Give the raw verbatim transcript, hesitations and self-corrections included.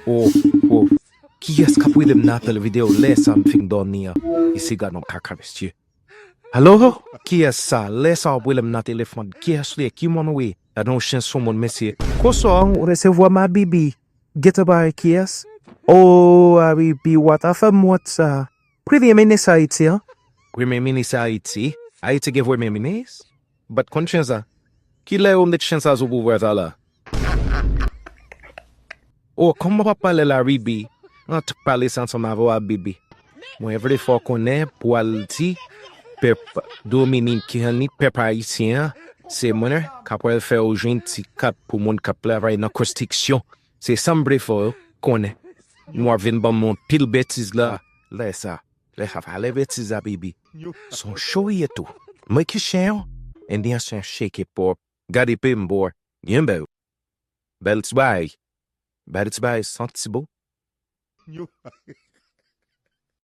Oh, oh. Kiyès k ap rele m nan apèl videyo lè sa m fin dòmi an? E siga nan kaka, mesye. Alo? Kiyès sa? Lè sa w ap rele m nan telefòn? Kiyès li ye? Ki moun ou ye? Gade yon chen sou moun, mesye. Kòman w resevwa m, Abibi? Gentan ba kiyès? Oh, Abibi, w ap fè m wont sa. Premye minis Ayiti, an? Premye minis Ayiti? Ayiti gen premye minis? Bat konn chen sa. Kilè yo met chen sa sou pouvwa sa la? Oh, kòman w ap pale la, Bibi? An tou pale sa ansanm avè w, Bibi. Mwen vle fè w konnen pou w al di pèp dominiken an ni pèp ayisyen an, se mwen k ap pral fè w jwenn ti kat pou moun k ap travay nan konstriksyon. Se sa m vle fè w konnen. Nou ap vin ban m yon pil betiz la. Lè sa, lè sa, pale betiz la, Bibi. Se yon cho w ye tou. Mwen ki chen an? Endyen se yon chen ki pwòp. Gade pye m, bò. Byen bèl. Bèl ti bagay. Bèl ti bagay, santi bon.